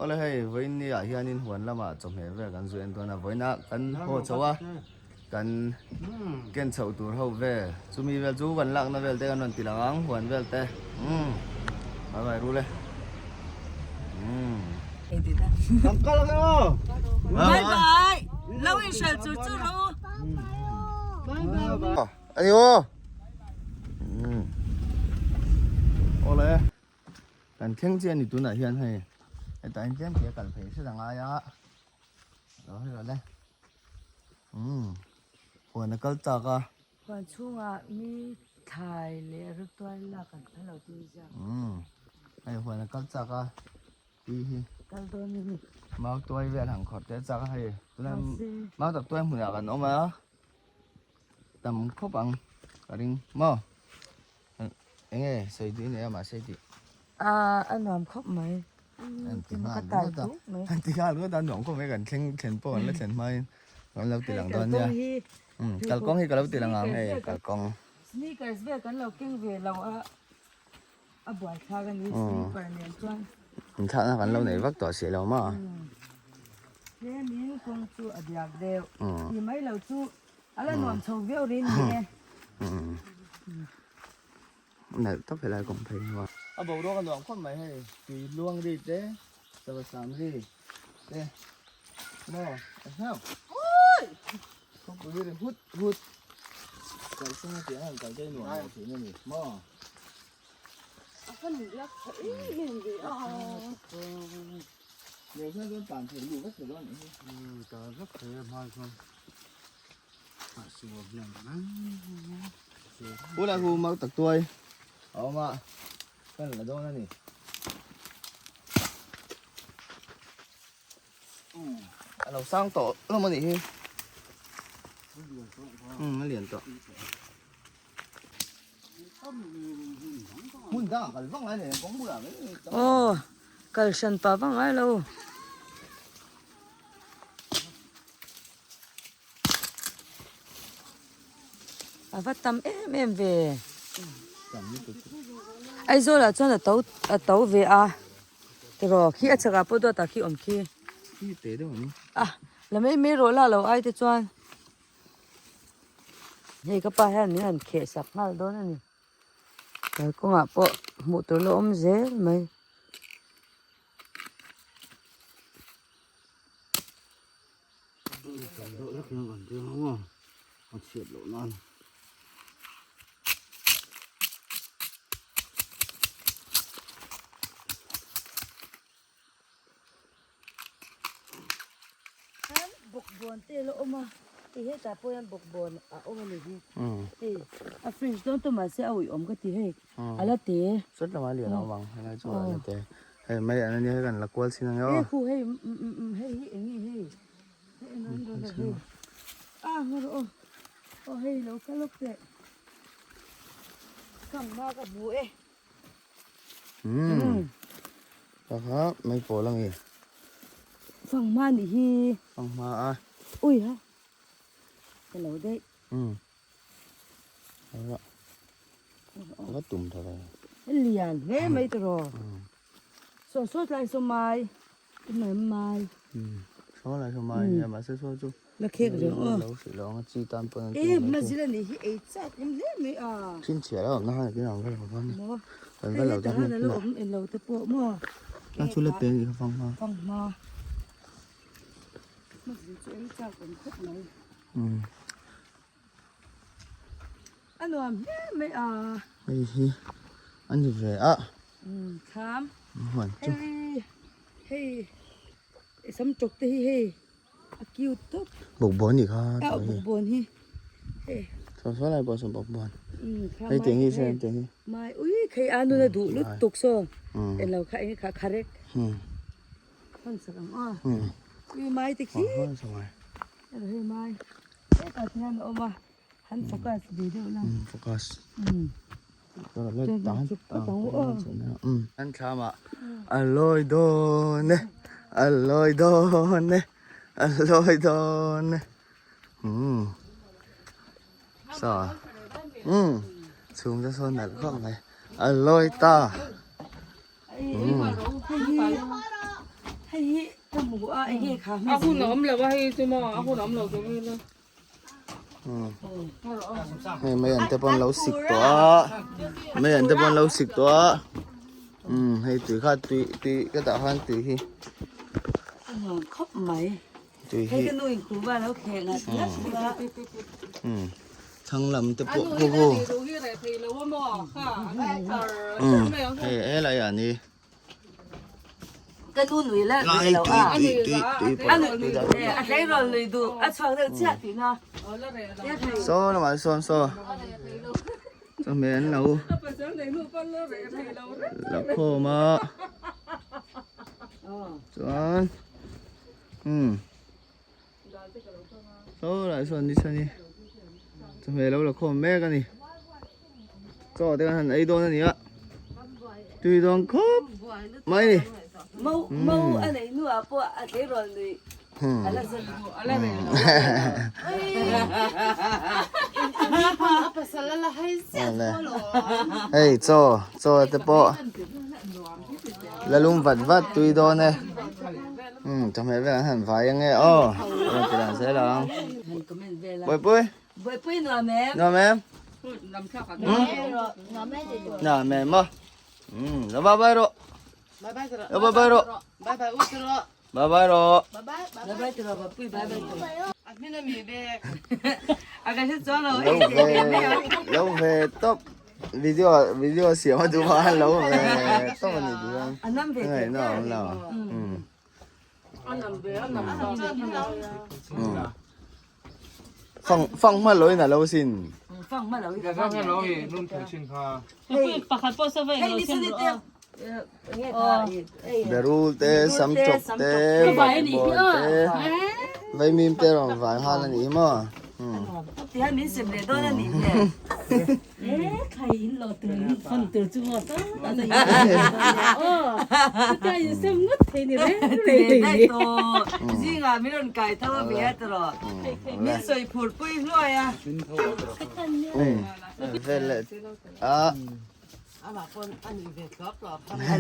Awle hei vawiin ni ah hianin huan lamah chawhmeh vel kan zu en dawn a vawiin ah kan haw chho a kan ken chhoh tur ho vel chumi vel chu kan lakna vel te kan rawn ti lang ang huan vel te umm bye bye rul e umm. Kan kal ang e aw. Bye bye. Lo in hral chur chur rawh u. Bye bye. Ani aw. Awle. Kan thleng chiah ani tunah hian hei hetah hian tlem te a kal phei hret a ngai a lo hei rawh le umm huan a kal chak a. Huan chhungah mi thlai leh rawtuai lak an phal lo tih ziak. Umm hei huan a kal chak a tih hi. Kal dawn a ni. Mau tuai vel han khawrh te a chak a hei tunah mau tak tuai hmunah kan awm a tam khawp ang ka ring maw. Eng nge sawi duh i nei a mahse tih. Aaa a nuam khawp mai. An ti nghal ringawt a. An ti nghal ringawt a a nuam khawp mai kan thleng thlen pawh kan la thlen hmain kan lo ti lang dawn nia. Umm kalkawng hi ka lo ti lang ang hei kalkawng. Sneakers vel kan lo keng ve lo a a buaithlak a ni slipper nen chuan. Inthlakna kan lo nei vak tawh si lo maw. Tlemin kawng chu a diak deuh. Ti mai lo chu A la nuam chho viau rin ni e. Nalh tawp helai kawng phei hi maw. A boruak a nuam khawp mai hei tui luang ri te sava sam ri te maw a hlauh khawpui ri hut hut kalchunga tiang han kal te nuam lo thin a ni maw. A fan lak tha em em ve a. Leh hian chuan tan thei luh vek thei dawn a nih hi. Tan vek thei a hmai chuan a suam hian Bulah hu mau tak tuai a awm a kan la dawn a ni. A lo sang tawh hlawm a nih hi. A lian tawh. Hmun dangah kal vang lai nen kawng bulah mai mai. Aw kal hran pah vang ngai lo. A va tam em em ve. Aizawl ah chuan a to a to ve a tiraw khi a chhakah pawh dawtah khi awm khi. A la mai mai rawh la lo ai te chuan. Hei ka pa hian min han kheh sak nghal dawn a ni kalkawngah pawh hmuh tur la awm zel mai. Khan bawkbawn te la awm a hei hetah pawh hian bawkbawn a awm a ni hi hei a fridge dawn tawh mahse a uih awm ka ti hei a la te sawt lamah lian a awm ang helai chu a la te hei mai an ania hei kan la kual chin ang e aw hei khu hei hei hi eng nge hei hei eng an rawn a hei a ngaw rawh aw aw hei lo kal lawk teh sangha ka hmu e. Umm pakha mai pawl a nge. Fanghma nih hi. Fanghma a. Ui ha. Ka lo daih. Umm. Ava. Ava tum tha ve. Lian hle mai tiraw. Saw saw tlai saw mai. Mai mai. Umm. Saw lai saw mai nia mahse saw chu. La khek reng aw. Lo hrih lo ang a chi tan pawn an ti. E mazil a nih hi ei chak awm hle mai a. Thin chhiar a awm na han kin ang vel lo ni. Maw. Kan vel lo ta han lo awm en lo te pawh maw. Na chu la te ni kha fang hma. Fang hma. Mazil chu ei chak awm khawp mai. Um. A nuam hle mai a. Hei hi a ni ve a. Um thlam. Huan chu. Hei hei sam tawk te hi hei. A cute tawp. Bawkbawn nih kha. A bawkbawn hi. Hei. Saw saw lai pawh saw bawkbawn. Hei tiang hi saw tiang hi. Mai ui khei a nuna duh lut tuk saw. En lo kha eng kha kharek. Hman sak ang aw. Ui mai te khi. En hei mai. Hetah te hian a awm a. Han focus ve deuh la. Focus. An thlam ah a lawi dawn e a lawi dawn e a lawi dawn e umm saw umm chhung te sawn nalh vak mai a lawi ta umm. Hei hi ka hmu a eng nge kha A hun a awm lo a hei chu maw a hun a awm lo tur vel a. Hei mai an te pawn lo sik tawh a mai an te pawn lo sik tawh a umm hei tui kha tui tui ka dah khan tui hi a nuam khawp mai tui hei hi ka nu in kuhva lo kheh ngat ngat a umm thlang lam te pawh khu khu umm hei helai ah ni. Ka nu nui la reh lo a. A nui a tleirawl nui duh a chhuak deuh chiah tihna. Saw lamah sawn saw chawhmeh an lo la khawm a chuan umm saw lai sawn ni chhan hi chawhmeh lo la khawm mek a ni. Chaw te kan han ei dawn a ni a, tui dawn khawp mai a ni. Mo mo a nei hnuah pawh a tleirawl nui a la zan a la reh lo. Hei chaw chaw te pawh la lum vat vat tui dawn e. Chawhmeh vel an han vai ange aw rawn ti lang zel ang. Buaipui. Buaipui nuam em? Nuam em? Nuam em maw? Lo bye bye rawh. Lo bye bye rawh. Bye bye u rawh. Bye bye rawh. Bye bye. Bye bye rawh Buaipui bye bye rawh. A hmin a mi bek. A ka hre chuang lo. Lo ve lo ve top video video siam a duh a lo ve top a ni duh a. A nam ve Ngaih na awm lo. A nam ve a nam ve. Fang fang hma lo in a lo sin. Fang hma lo in. Fang hma lo in lum thei chin kha. Hei pakhat pawh saw vei lo sin ro a. Berul te sam chawp te bawkbawn te vaimim te rawn vai nghal a ni hi maw. Tihian min sem leh dawn a nih hmel. Khai in lo tur in phone tur chu maw ta ta ta aw chutia in sem ngawt thei ni reng reng Daih tawh zingah min rawn kai tho a ve a tawh min sawi phur pui hluai a. Vel leh a A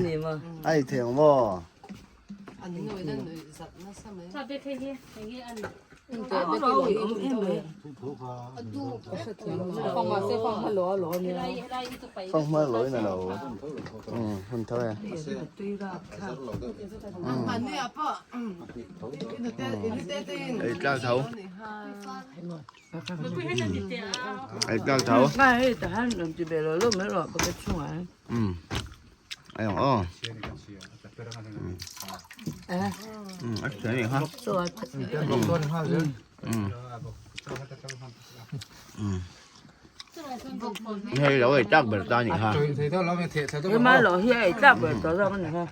ni maw? A ni thei ang maw? Fanghma lawiin a lo hun tho e. Ei tlak tho. Ei tlak tho. Ai ang aw. A thian ni ha. Hei lo ei tlak ber ta ni ha. Hema lo hi ei tlak ber ta zawk ani ha.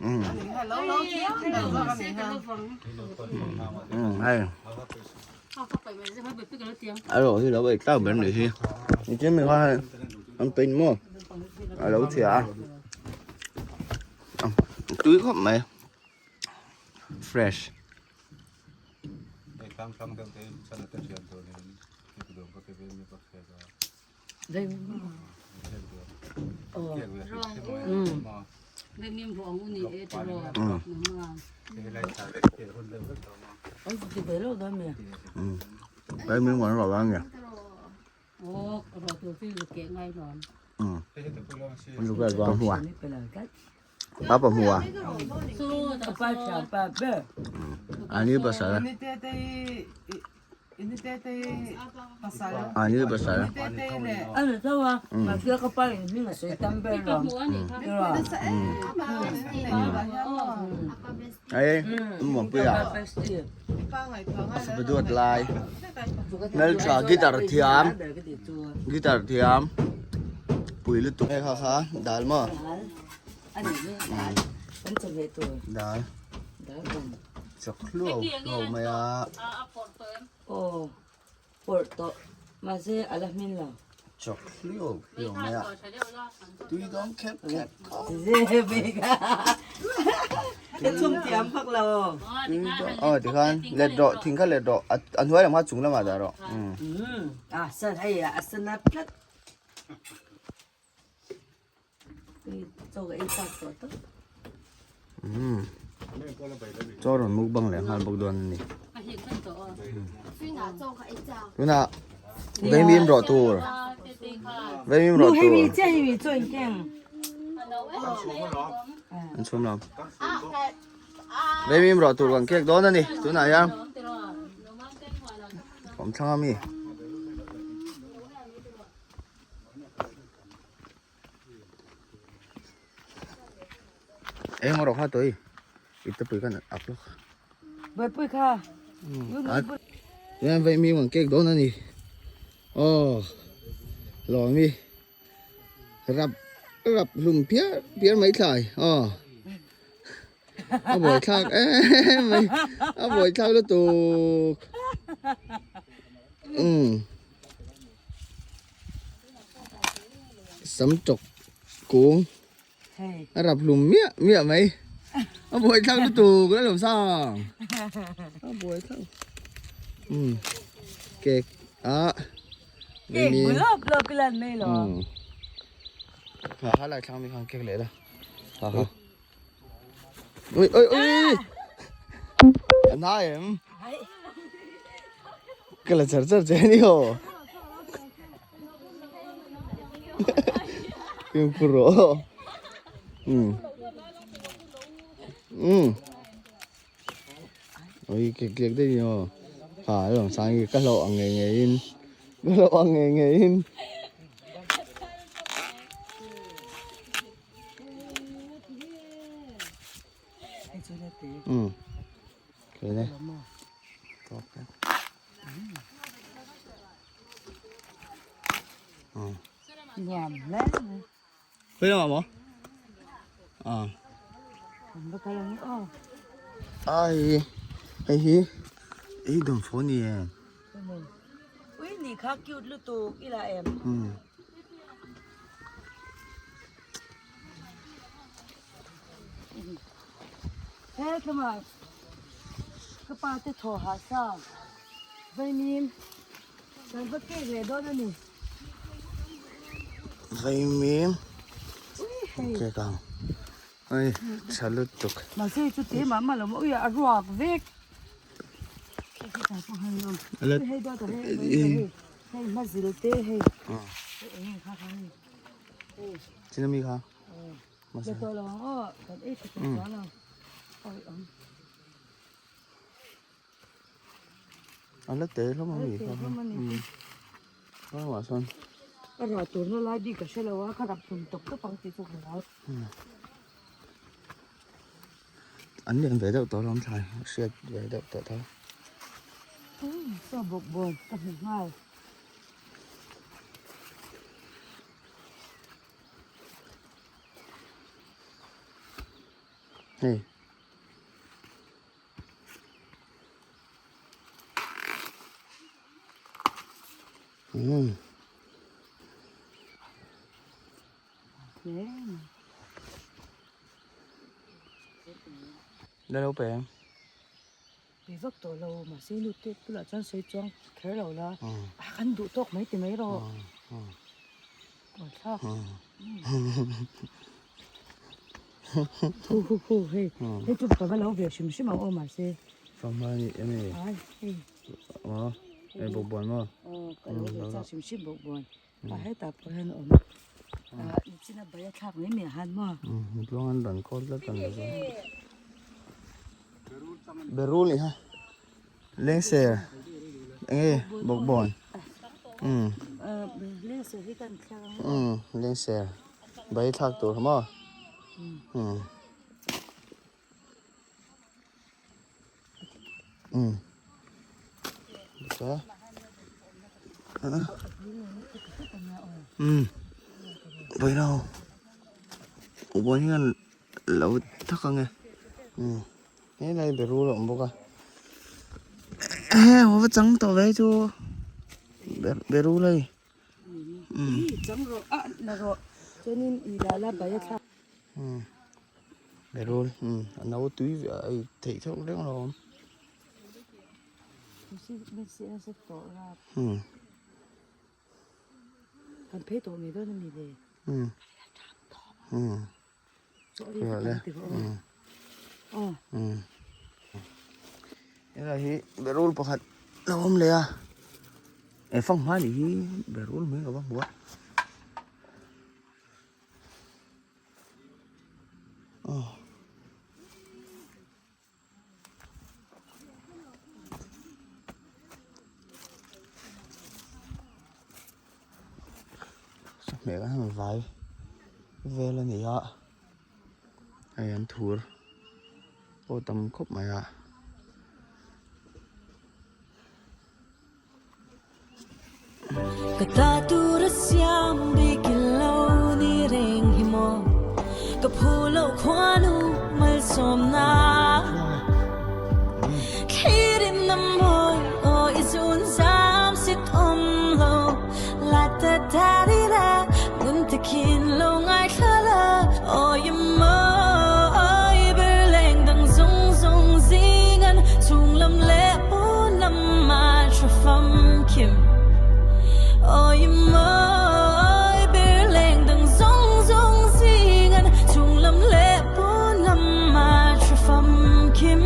Hei. A lo hi lo ei tlak ber ni hi. Nichhin mi kha hei an paint maw a lo chhia a tui khawp mai fresh. Đây miếng món rõ ràng nhỉ. Lúc này có hùa. Papa hùa. Ani pasal. Ani pasal. Ani tho a, mahse ka pa in hming a sawi tam ber lo. Ei, muang pui a. Fapa duat lai. Hmeltha guitar thiam. Guitar thiam. Pui lutuk. Hei kha kha dal maw? Dal. Chak hluau hluau mai a. Aw, pawrh tawh. Mahse a la hmin lo. Chak hluau hluau mai a. Tui dawn khep khep khawp. Ka chhum thiam phak lo. Tui dawn. Aw tikhan let rawh thing kha let rawh. A hnuai lam kha chung lamah dah rawh. A san hei a san a tlat. Chaw ka ei chak tawh tawh. Chaw rawn mukbang leh nghal bawk dawn a ni. Tunah Vaimim rawh tur. Vaimim rawh tur. An chhum lo. Vaimim rawh tur kan kek dawn a ni. Tunah hian awm thlang a mi. Eng rawh kha tui. Iptepui khan ap lawk. Buaipui kha. Chuan vaimim an cake dawn a ni. Aw lawmi rap rap hlum phiar phiar mai thlai aw a buai thlak em mai a buai thlak lutuk umm sam tawk kung. A rap hlum miah miah mai. A buai thlak lutuk a lo sang. A buai thlak. Um. Cake a. Cake bulop lop ilan mai lo. Um. Ha ha lai thlang mi khan cake leh la. Ha ha. Ui ui ui. A na em. Ka la char char che ni ho. Fimkhur rawh umm umm ui kek kek daih ni aw ha a lo sang hi ka hlauh ang ngei ngei in ka hlauh ang ngei ngei in umm Nuam hle mai. Khawi lamah maw? Ah. Kan va kal ang aw. Ai hei hi ei dawm fo ni em. Ui ni kha cute lutuk ila em. Um. He tlama ka pa te thaw hah sa vaimim kan va kek leh dawn a ni. Vaimim kek ang ai tha lutuk. Mahse chu te mah mah lo maw ui a ruak vek. Hei dawt a hei hei hmazil te hei eng kha kha ni. Chin ami kha. A la te hlawm a mi kha kha sawn a rah tur na lai bik ka hre lo a ka rap hlum tawp tawp ang tih chu ka hlau an lian ve deuh tawh hlawm thlai hriat ve deuh tawh tho saw bawk bawn ka hmu nghal. Hei. Hmm. Đây đâu bé. Pe vak tawh lo mahse nu te bulah chuan sawi chuang kher lo la a kan duh tawk mai ti mai rawh buai thlak hu hu hu hei hei chu ka va lo ve hrim hrim ang aw mahse Fanghma ni em ni ai hei aw hei bawkbawn maw aw ka lo ve chak hrim hrim bawkbawn a hetah pawh hian a awm a nichina bai a thlak mai mai ah han maw tluang an rawn call tlat a ni chuan berul ni ha lengser enge bawkbawn umm lengser hi kan thlak ang umm lengser bai thlak tur maw umm umm umm vawiin ho vawiin hian lo thak ang e umm helai berul a awm bawk a eh aw va chang tawh ve chu berul hei umm umm. Berul umm a no tui ve a ei theih theuh reng alawm umm umm umm Umm. Helai hi berul pakhat lo awm leh a. E fanghma nih hi berul mai ka va hmu a. Aw. Hmel a han vai vel a ni a hei an thur pawh tam khawp mai a. Ka ta tur a siam bik i lo ni reng hi maw Ka phu loh khuanu malsawmna Thlirin a mawi aw i zun zam sit awm lo La ta ta ri ra ngun takin lo ngaithla la Aw i mawi ber leng dang zawng zawng zingan chhung lam leh pawn lam a tha famkim Aw i mawi ber leng dang zawng zawng zingan chhung lam leh pawn lam a tha famkim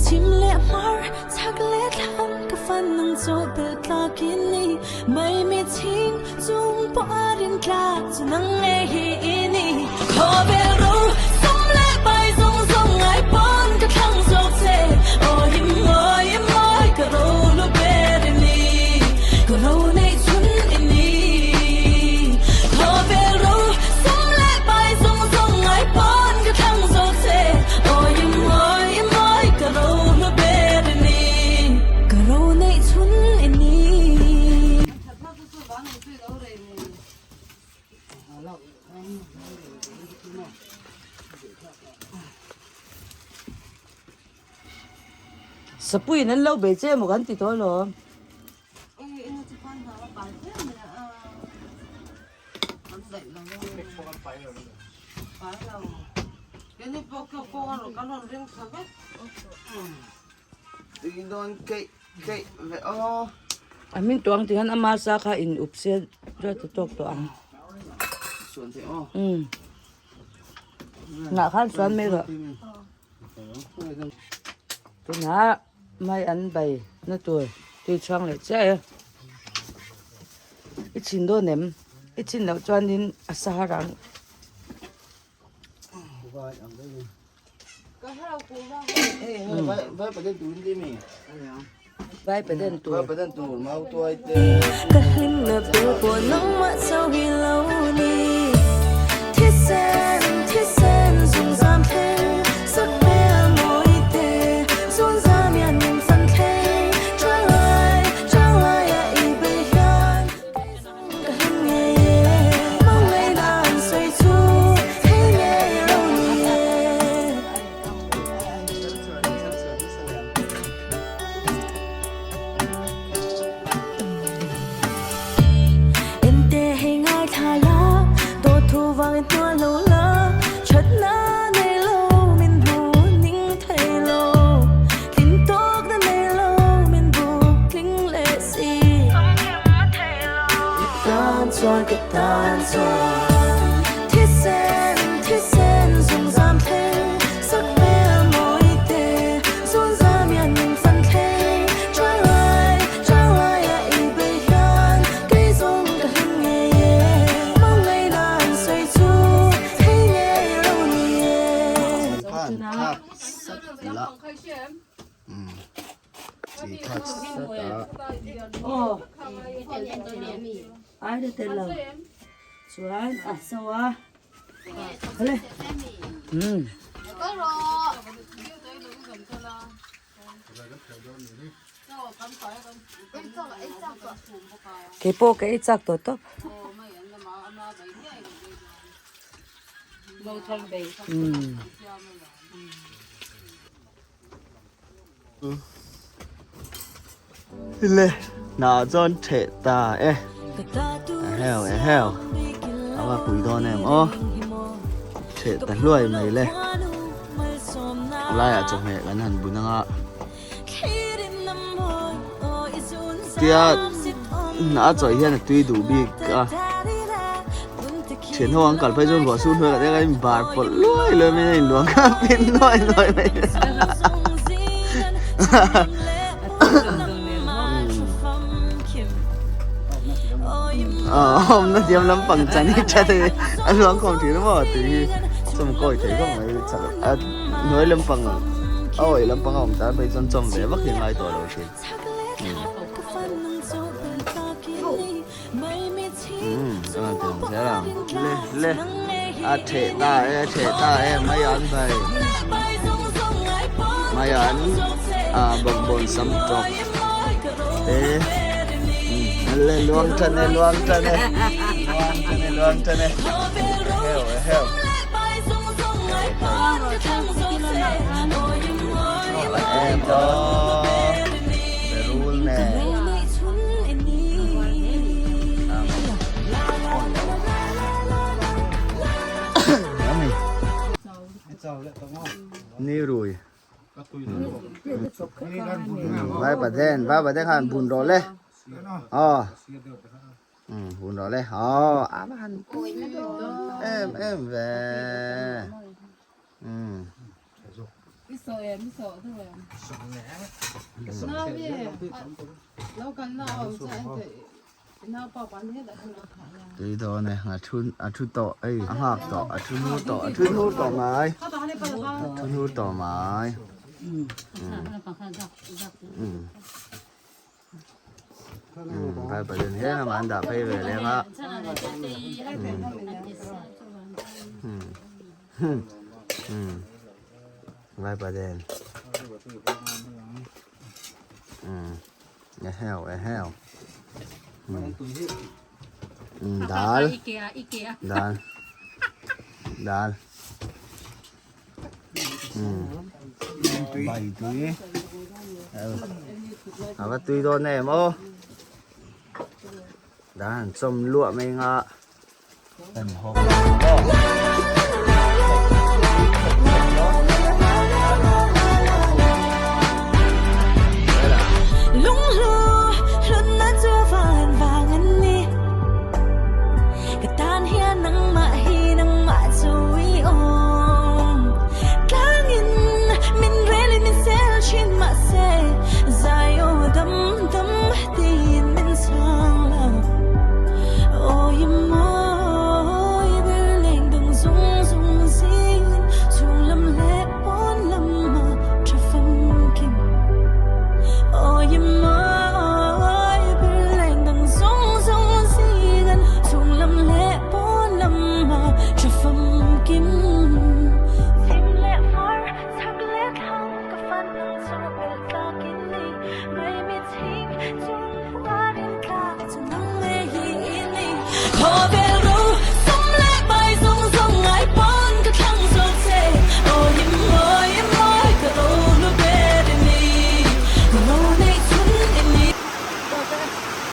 Chhim leh hmar chhak leh thlang ka fan ang chaw bel tlak in ni Mai mi chhing chung pawh a rin tlak chu nang nge hi i ni Khawvel ro sum leh pai zawng zawng ngai pawn ka thlang zawk che Aw i mawi i mawi ka ro lu ber i ni Ka ro neih chhun i ni Khawvel ro sum leh pai zawng zawng ngai pawn ka thlang zawk che Aw i mawi i mawi ka ro lu ber i ni Ka ro neih chhun i ni. Sapuiin an lo bei che emaw kan ti tawh alawm. Tui dawn keih keih ve aw. A hming tuang ti hian ama sa kha in up se chuan ta tawk tawh ang. Suan theih aw. Umm. Ngah khan suan mai rawh. Tunah mai an bai na tur tui chhuang leh chiah e. I chhin dawn em? I chhin loh chuanin a sa har ang. Vai paden tur. Vai paden tur mau tuai te. Ka hlim na ber pawh nangmah chauh hi lo ni. Thisen thisen zung zam thleng sak hmel mawi te zun zam hian min fan thleng Changlai changlai a i bei hian kei zawng ka hlim ngei e Hmangaih dan sawi chu thei ngei lo ni e. Ente hei ngaithla la, dawt thu vang i hnual lo la, thatna nei lo min hmu ning thei lo, tlin tawkna nei lo min buk tling leh si. Tan chuan ka tan chuan thisen thisen zung zam thleng sak hmel mawi te zun zam hian min fan thleng Changlai changlai a i bei hian kei zawng ka hlim ngei e Hmangaih nan sawi chu thei ngei lo ni e. Khan thlak sat la umm. Chi khat sat a. Aw ai la tel lo chuan a so a le umm keipawh ka ei chak tawh tawp umm. Le hnah chuan theh ta e a heu a heu a va pui dawn em aw theh ta hluai mai le laiah chawhmeh kan han bun anga tia hnah a chawih hian a tui duh bik a. Thian ho an kal phei chuan ruah sur hnuai lah te kha in bar pawlh luai luai mai a in luang kha pin nuai nuai mai a awmna thiam lampang chan hi tha thei a luang khawm thin a maw tui hi chawm kawi thei khawp mai chak a hnuai lampang a awih lampang a awm tan phei chuan chawm ve vak hi a ngai tawh lo thin. Le le a theh ta e a theh ta e mai an bai mai an a bawkbawn sam tawk te le luang tan e luang tan e luang tan e luang tan e heo heo em to berul nen Ni rui vai paden vai paden khan bun rawh le aw bun rawh le aw a va han pui em em ve Tui dawn e, a thu a thu tawh ei a nghak tawh a thu hnur tawh a thu hnur tawh mai a thu hnur tawh mai Bible in hian amah an dah phei ve leng a Bible in eheu eheu dal dal dal Bai tui a va tui dawn em aw dan han chawm luah mai nga kan hawk